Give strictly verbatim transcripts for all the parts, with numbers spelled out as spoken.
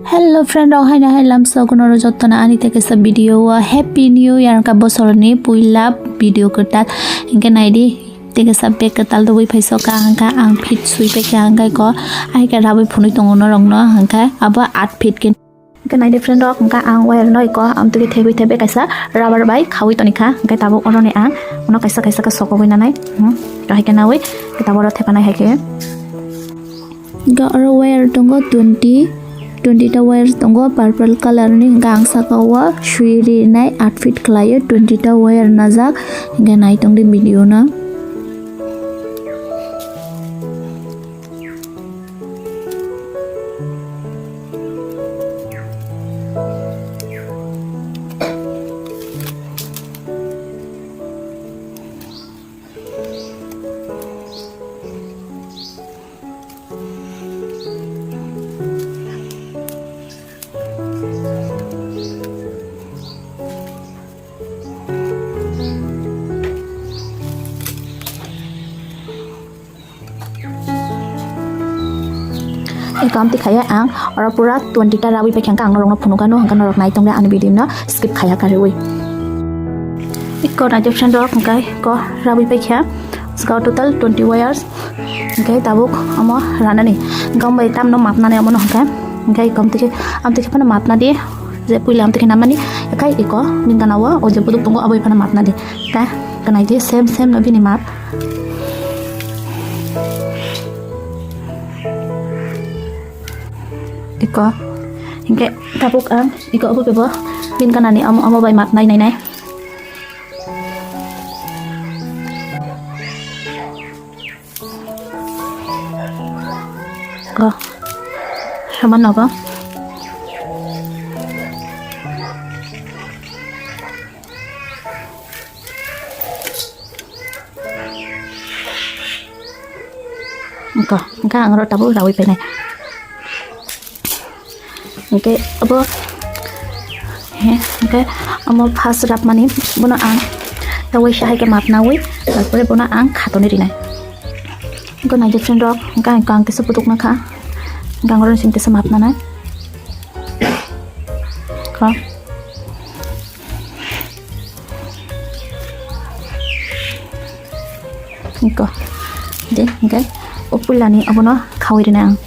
Hello friend rok, haino hai lamsa kuno rok jotono ani tei kaisa video o Happy New Year wngkha, bosorni puila video kwtal. Hinkhe naidi, tei kaisa bag kwtal rwui phaisoka, hinkhe ang feet sui paikha, hinkhe ko aika rabui phunui tongo norokno, hinkhe abo aat feet khe. Hinkhe naidi friend rok, hinkhe ang wire no iko amtwkhe thebwi thebwi kaisa rubber bai khaui tonikha, hinkhe tabuk oroni ang uno kaisa kaisa khe sokogwi nanai, hmm, haikhe naui tabuk oro thepanai haikhe. Hinkhe oro wire tongo twenty, twenty ta wire tongo purple colour ni, hinkhe ang saka o swi rinai aat feet khlaiwi twenty ta wire najak, hinkhe naitongdi video no. Eko amtwi khaiya ang oro pura twenty ta rabwi paikha, ang norokno phunukha, no hwnkha norok nai tongdi ani video no skip khaiya kariui. Eko naidi friend rok, hwnkhe ko rabwi paikha, saka total twenty wires, hwnkhe tabuk omo ranani, hwnkhe omo bai tamno mapnani omono hwnkhe, hwnkhe eko amtwi khe, amtwi khe phano mapnadi, je puila amtwi khe nammani, ekhai eko bini gana o, o je buduk tongo, abo phano mapnadi, hwnkhe naidi same same no bini map. Eko, hinkhe tabuk ang eko obo bebo bini ganani omo, omo bai map nai nai nai. Ko, saman nogo. Wngkha, wngkha ang oro tabuk raui painai. Hwnkhe abo, he, hwnkhe omo first rapmani bono ang ta waisa hai khe map naui, tarpore bono ang khatoni rinai. Wngkha naidi friend rok, wngkha ang kisa putuk nakha, wngkha ang oro sing kisa map nanai. Wngkha. Iko. De, hingke o puilani abono khaui rina ang.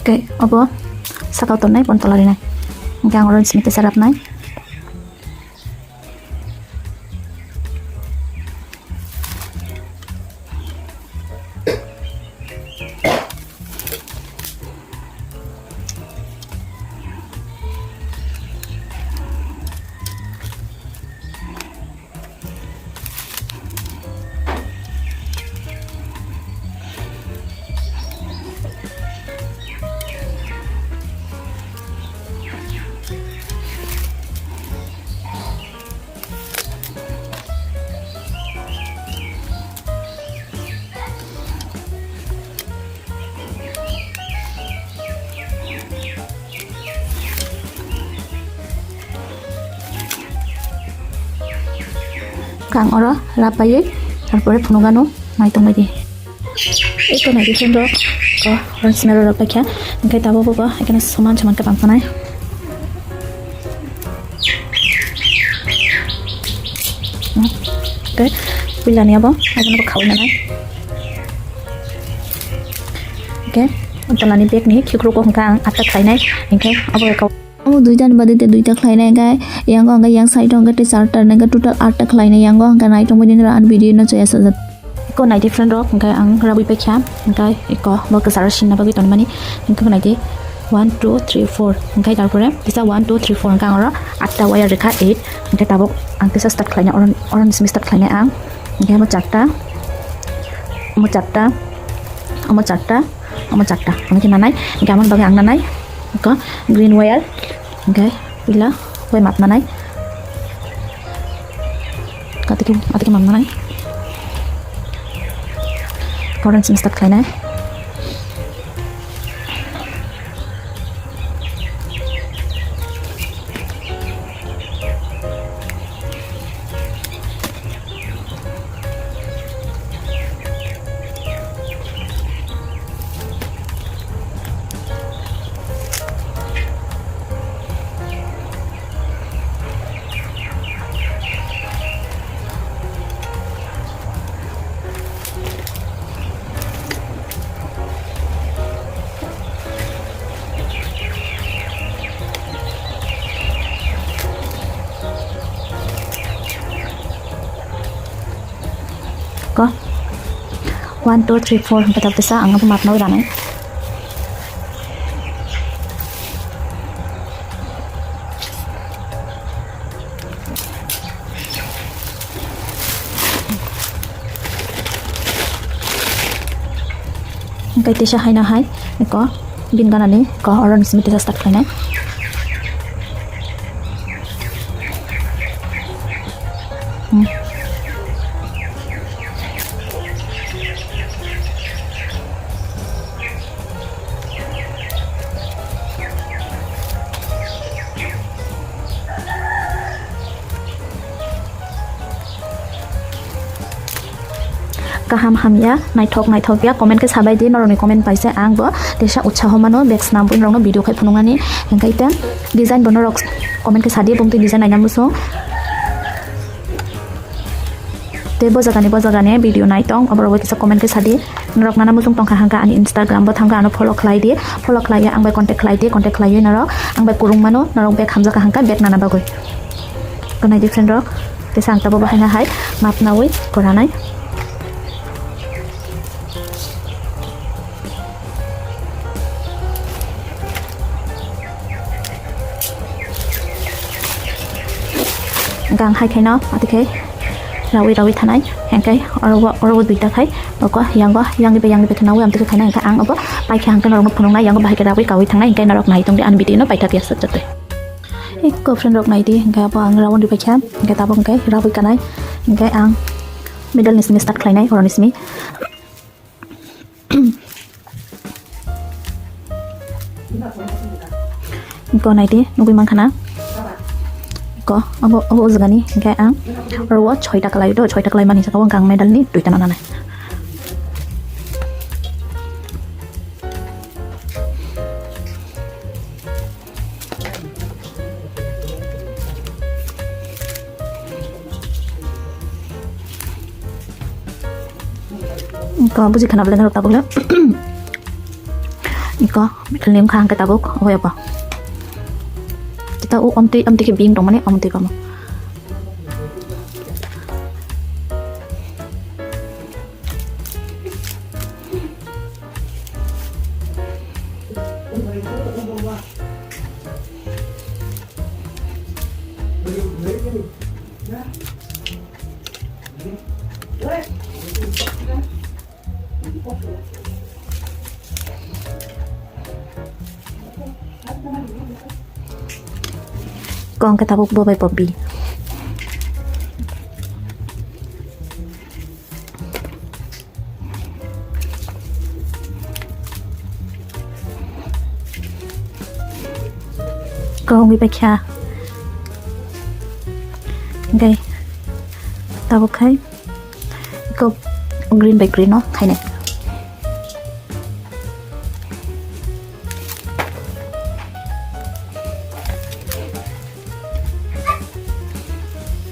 Khe obo saka o tongnai, bono tola rinai. Hingke ang oro simi tesa rapnai. Kang oro rapaiwi, tarpore phunukgano naitok baidi. Eko nai di friend rok, ko oro smell rok paikha, hingke tabuk bo bo, ekene soman soman khe pangsanai. Tei puilani abo, abono bo khaui nanai. Hingke tolani bag ni khikruk o hingke ang atta khlainai, hingke abo kau. Omo duita ni bade tei duita khlainai, hingke yango hingke yang side o hingke tei charta, hingke total atta khlainai yango, hingke naitok baidi nw ani video no chaya sajak. Eko nai di friend rok, hingke ang rabui paikha, hingke eko bo kwcharo sinna bagwi tonmani, hingke nai di one, two, three, four, hingke tarpore kisa one, two, three, four, hingke ang oro atta wire rikha, eight, hingke tabuk ang kisa start khlainai, oron, oron simi start khlainai ang, hingke omo charta, omo charta, omo charta, omo charta, omo khe nanai, hingke amoni bagwi ang nanai, eko green wire, hingke puila wire map nanai, atwkhe, atwkhe map nanai. Orange mix start khlainai. Ko. One, two, three, four hingke tabuk tesa ang abo map no ranai. Hingke tesa haino hai ko bin ganani ko orange mix tesa start khlainai. Hmm. Kaham hamya, naithok naithok ya, comment khe sabai di, norokni comment bai se ang bo tesa utsaho mano, bek snam bui norokno video khai phunuknani, hingkai te design bo norok comment khe sadi, bumtwi design naina muchung. Tei bo jagani, bo jagani video nai tong, oborok bai kisa comment khe sadi. Norok nana muchung tongkha hangkha ani Instagram bo thangkha, ano follow khlai di, follow khlai ya, ang bai contact khlai di, contact khlaiwi norok ang bai kwrwng mano, norok bek hamjakha hangkha bek nana bagwi. Tongnai di friend rok, tesa ang tabuk bahaina hai map nawi kwranai. Gang hai khaino, ati khai rawi rawi thanai, hingkai oro, oro duita khai, oko yango, yangni bai, yangni bai thwnawi, amtwi khaina hingkha ang obo paikha hingkha norokno phunuknai, yango bahai khe rawi kawi thangnai, hingkai norok nai tongdi ani video no paithak ya sat jatwi. Eko friend rok nai di, hingkha abo ang rawandi paikha, hingkha tabuk hingkai rawi kanai, hingkai ang middle ni simi start khlainai, oro ni simi. Iko naidi nugui mankha na. Iko abo, abo o jagani hingke ang oro o soita kalai do, soita kalai mani saka o hingke ang medal ni duita no nanai. Iko buji khana bwlai norok tabuk le. Iko middle ni wngkha hwnkhe tabuk obo ebo. Kita o omtwi, omtwi khe biyung tongmani omtwi kamo. Kong khe tabuk bo bai popi. Kong bai kha. Hingke tabuk khai. Iko green bai green no khainai.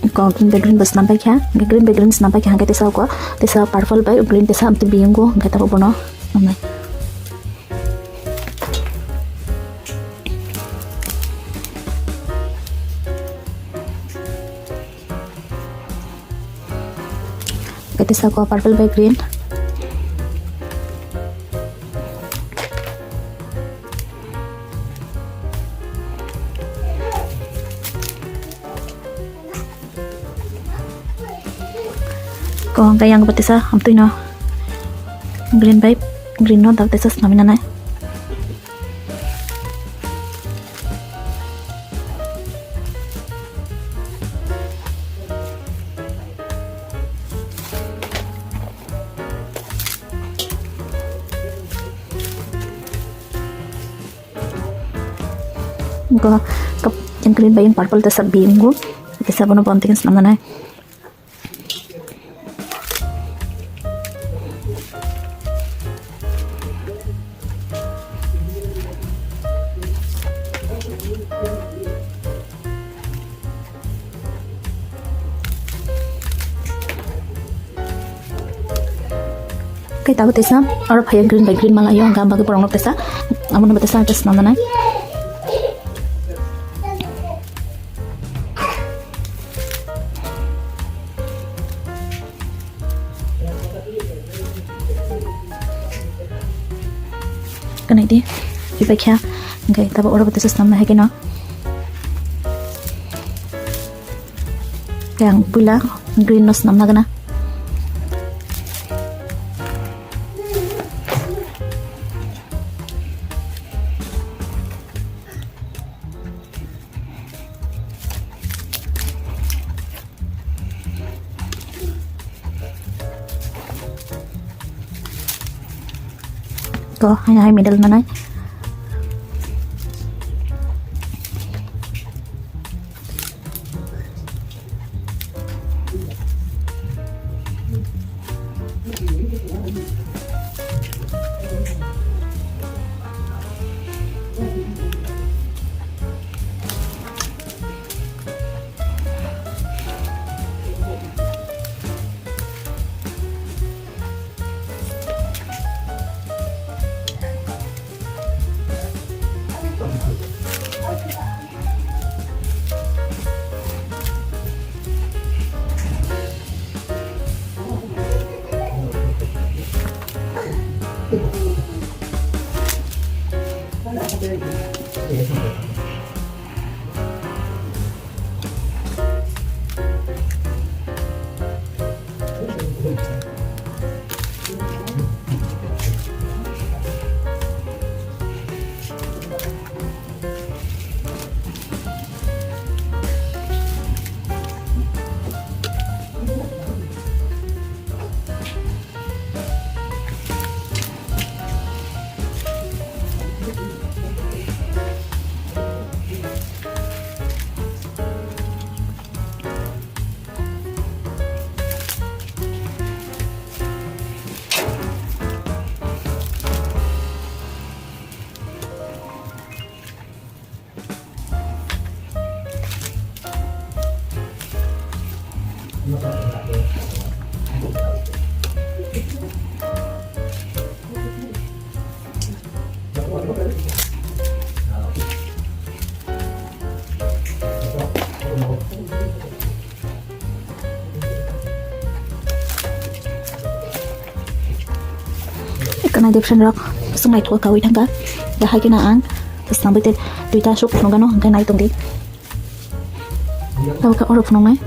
Iko green bai green bo swnam paikha, green bai green swnam paikha hingke tesa oko tesa purple bai green tesa amtwi biyungo hingke tabuk bono. Kete saka o purple bai green. Ko hwnkhe yang bo tesa amtwi no green bai green no dak tesa swnamwi nanai. Go kap-, yang green bai yang purple tesa bimgo. Tesa bono bonting snamnai. Khe tabuk tesa oro phaiya green bai green malaio, hwnkhe ang bagwi borokno tesa, abono bo tesa, tesa snamnai. Kanai di, ibai kha, hwnkhe tabuk oro bo tesa snamnai hai kheno. Yang puila green no swnam nagana. Ko, hai, hai, middle nanai. Ekana different rok swng naithok kawi thangkha. Da hai kheno ang swngwi tei duita aswk phunukgano hwnkhe nai tongdi. Tabukhe oro phunuknai.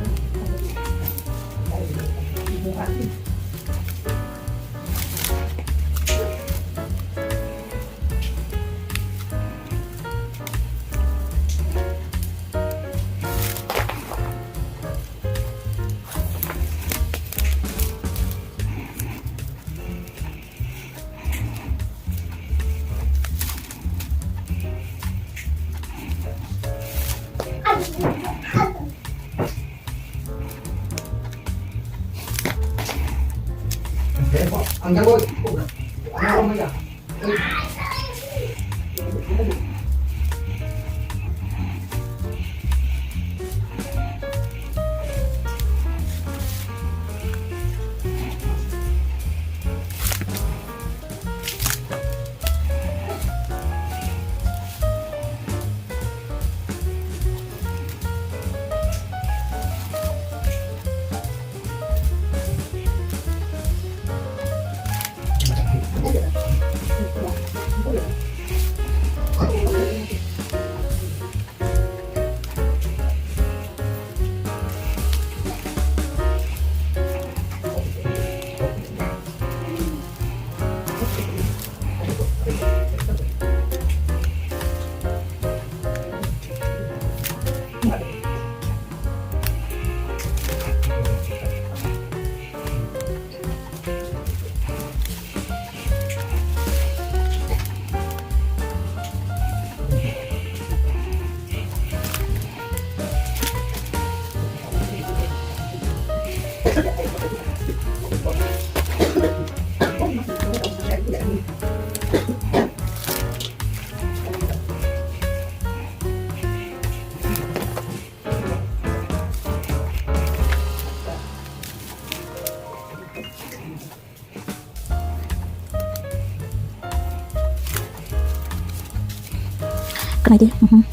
Kwnai di, mhm.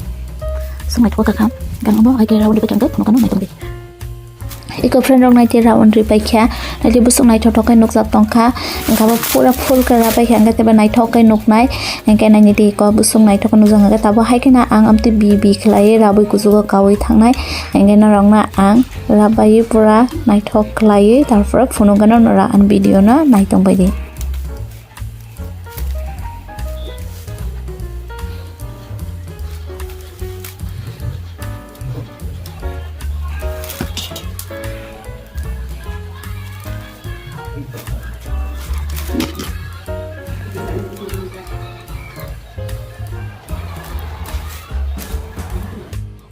Swng naithok kha kha. Gan obo hai khe rauni bai khe ang khe phunukano naithok di. Iko friend rok nai di rauni bai kha. Nai di buswk naithok thok khe nukjak tong kha. Wngkha bo pura full khe rabai kha, wngkha teibo naithok khe nuknai. Hingke nai di iko buswk naithok khe nukjak, hingke tabo hai khe na ang amtwi bi bi khlaiwi rabwi kuchugo kaui thangnai. Hingke norok no ang rabaiwi pura naithok khlaiwi, tarpore phunukgano norok ani video no naitong bai di.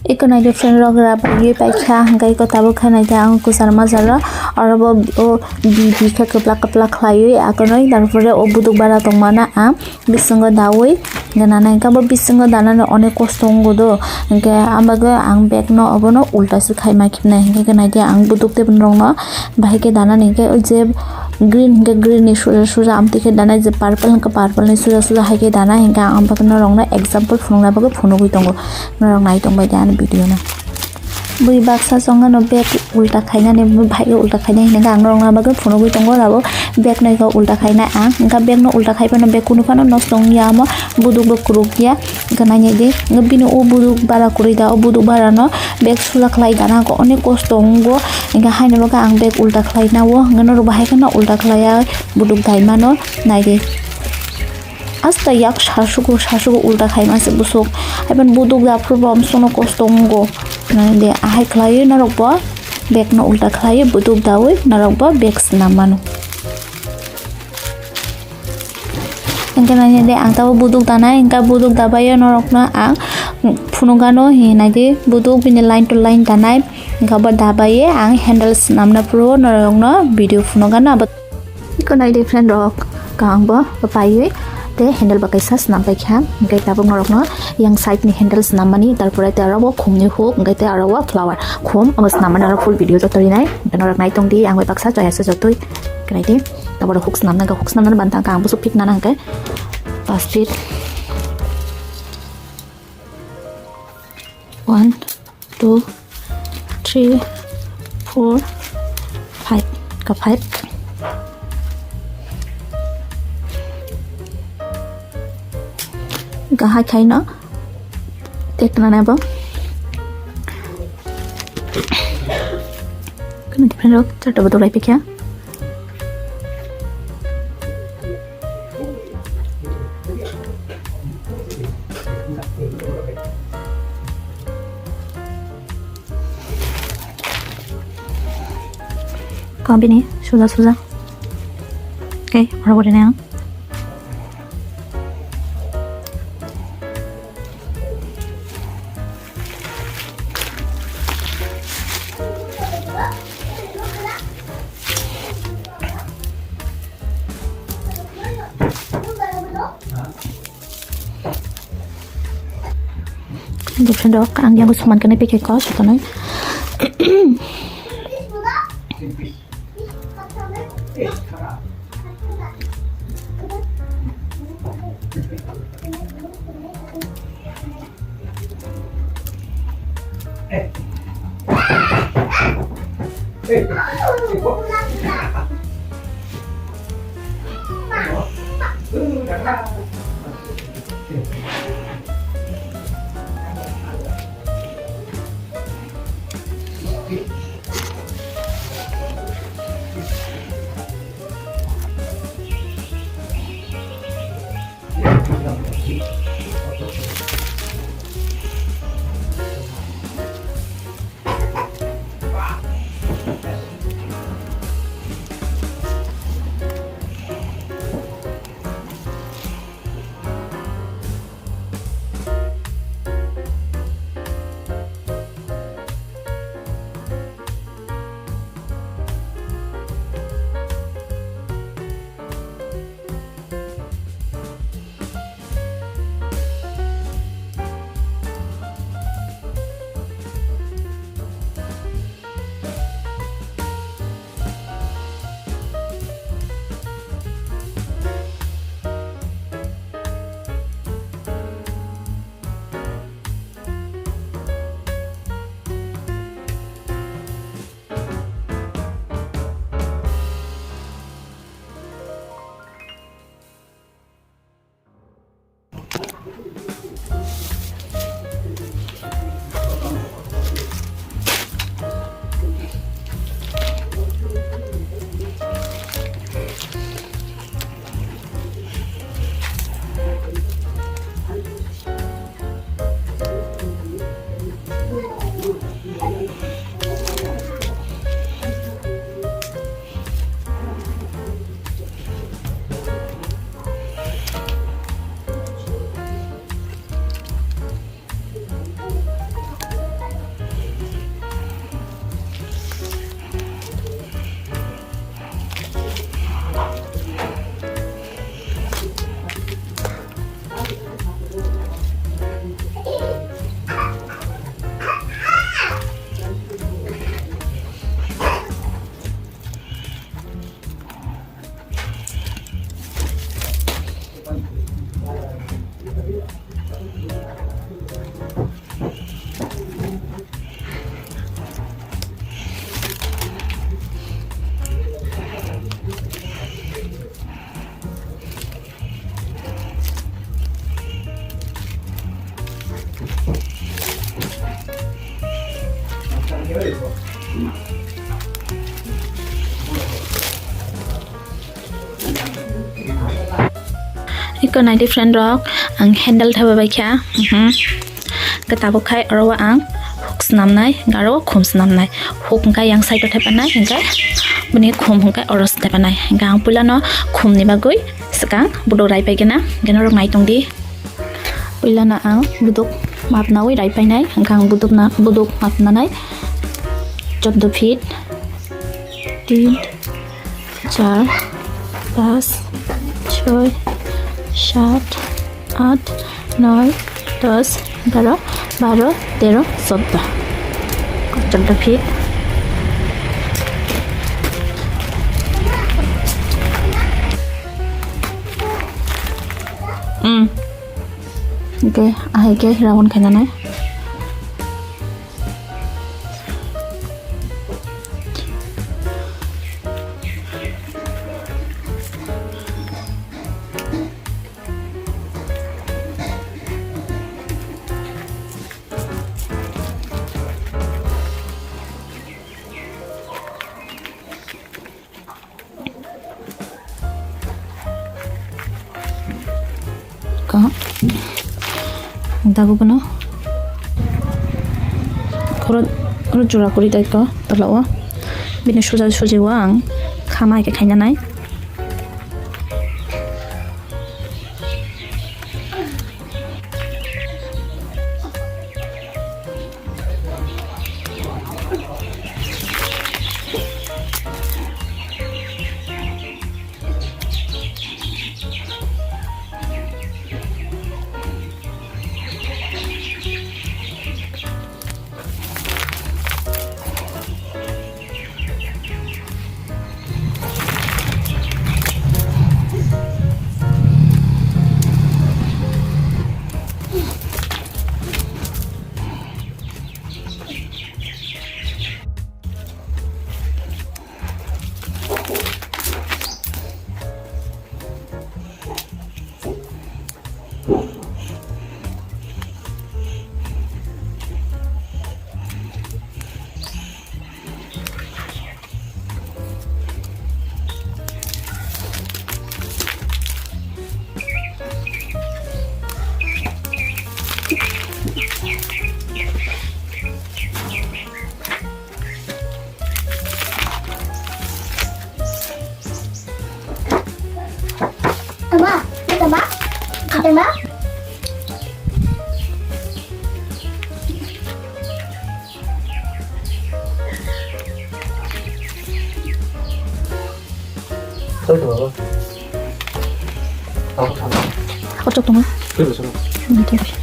Iko nai di friend rok, rabaiwi paikha, hingke iko tabuk khe nai di ang kwchar majaro, oro bo o bi bi khe kwplak kwplak khlaiwi akonoi, tarpore o buduk bara tongmano ang bisingo daui gana nai, hingke bo bisingo danani onek kosto wngo do, hingke ang bagwi ang bag no obono ulta se khaima khibnai, hingke nai di ang buduk tei bono rok no bahai khe danani, hingke o je green hingke green ni suja suja, amtwi khe danai je purple hingke purple ni suja suja hai khe danai, hingke ang bono norok no example phunukna bagwi phunugwi tongo, norok nai tong bai di ani video no. Bui baksa chwng ano bag ulta khainani, bui bhai khe ulta khainai hinwi ang norok no bagwi phunugwi tongo, abo bag no khe ulta khainai ang, hingke bag no ulta khai phano bag kunu phano nosto wngya, omo buduk bo kwrwk ya. Hingke nai di, hingke bini o buduk bara kwrwi da, o buduk bara no bag suja khlai dana khe onek kosto wngo, hingke haino bagwi ang bag ulta khlai nao, hingke norok bo hai kheno ulta khlai ya buduk dai mano, nai di. Asta yak sasugo, sasugo ulta khaima se busuk, haiban buduk da phuru bo amsukno kosto wngo, nai di, ahai khlaiwi norok bo bag no ulta khlaiwi buduk daui norok bo bag swnam mano. Hingke nai di ang tabuk buduk danai, hingke buduk dabaio norokno ang phunukgano hinwi nai di, buduk bini line to line danai, hingke bo dabaio ang handle swnamna phuru norokno video phunukgano abo. Iko nai di friend rok, ang bo paiwi tei handle bo kaisa swnam paikha, hingke tabuk norokno yang side ni handle swnamani, tarpore tei aro bo khumni hook, hingke tei aro bo flower khum, omo swnamani aro full video joto rinai, hingke norok nai tong di, ang bai baksa chaya se jotoi. Kwnai di, tabuk hook swnamna, hook swnamna banta ang busuk phik nana hingke. Pass it. One, two, three, four, five. Ka five. Ka hai khai no. Tek na nebo. Kwnai di friend rok, charta bodol lai pikha. Kau bini suja suja. Oke, ora ora na. Different dok, ang yang seman kena pakai kos atau nai. Iko naidi friend rok, ang handle thaiba bai kha. Mhm. Hwnkhe tabuk khai oro o ang hook swnamnai, hwnkhe aro o khum swnamnai. Hook hwnkhe yang side o thaipanai, hwnkhe bini khum hwnkhe oro se thaipanai. Hwnkhe ang puilano khumni bagwi swkang buduk rai paigwna, hwnkhe norok nai tongdi. Puilano ang buduk mapnawi rai painai, hwnkhe ang buduk na, buduk mapnanai choddo feet, tin, char, pas, choi, sat, at, noi, dos, egaro, baro, tero, choddo. Choddo feet. Hmm. Hwnkhe ahai khe round khainanai. Ka dagu bono. Khoro, khoro jora kuri dai ko tola o. Bini suja suji o ang khama hai khe khaina nai. Tama, tama, tama. Sorry, baba. Ako tama. Ako chok tama. Sorry, sorry. Hindi, sorry.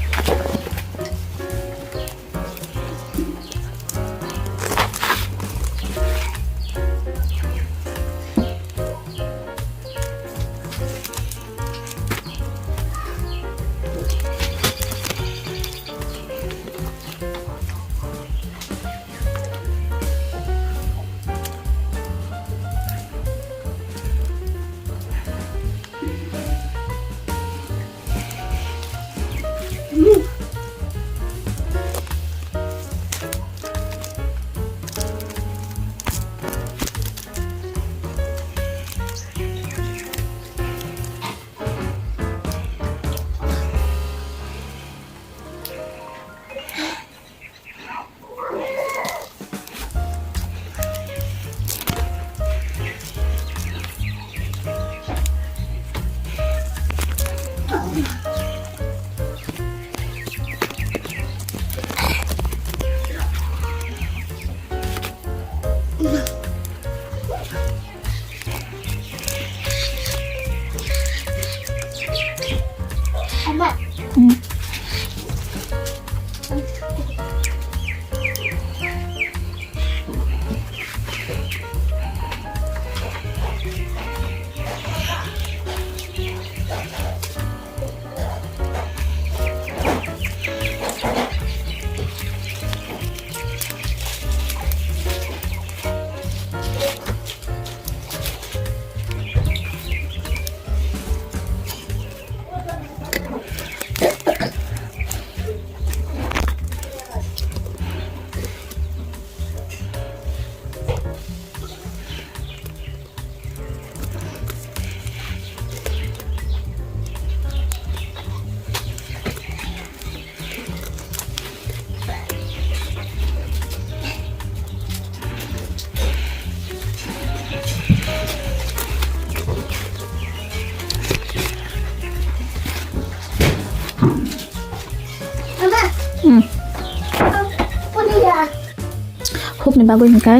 Bagwi hwnkhe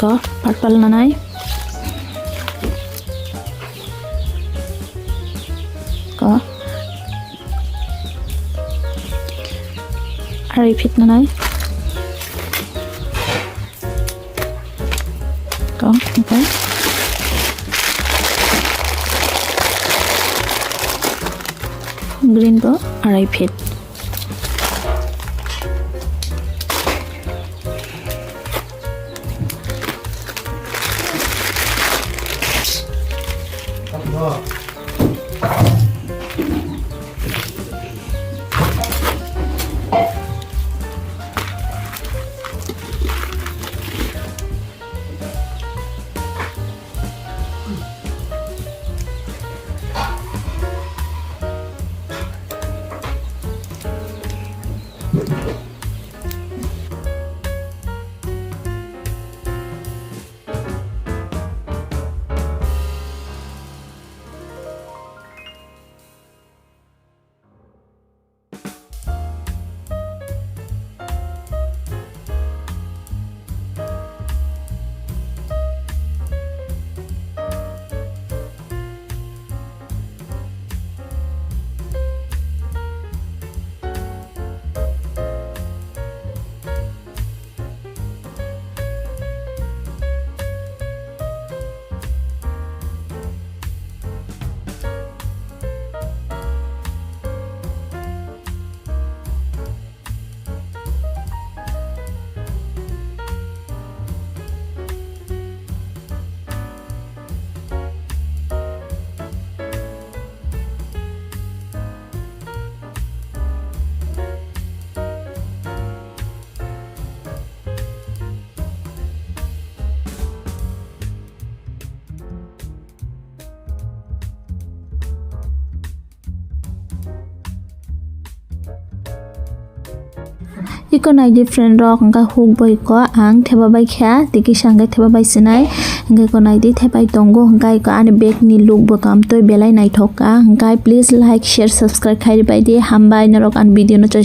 ko purple nanai. Ko arai feet nanai. Ko hwnkhe green bo arai feet. Iko naidi friend rok, hwnkhe huk bai ko ang theba bai kha, tei kisa hwnkhe theba bai sinai, hwnkhe ko naidi thepai tongo, hwnkhe iko ani bag ni look bo kamtwi belai naithok kha, hwnkhe please like, share, subscribe khai bai di, hambai norok ani video no choi.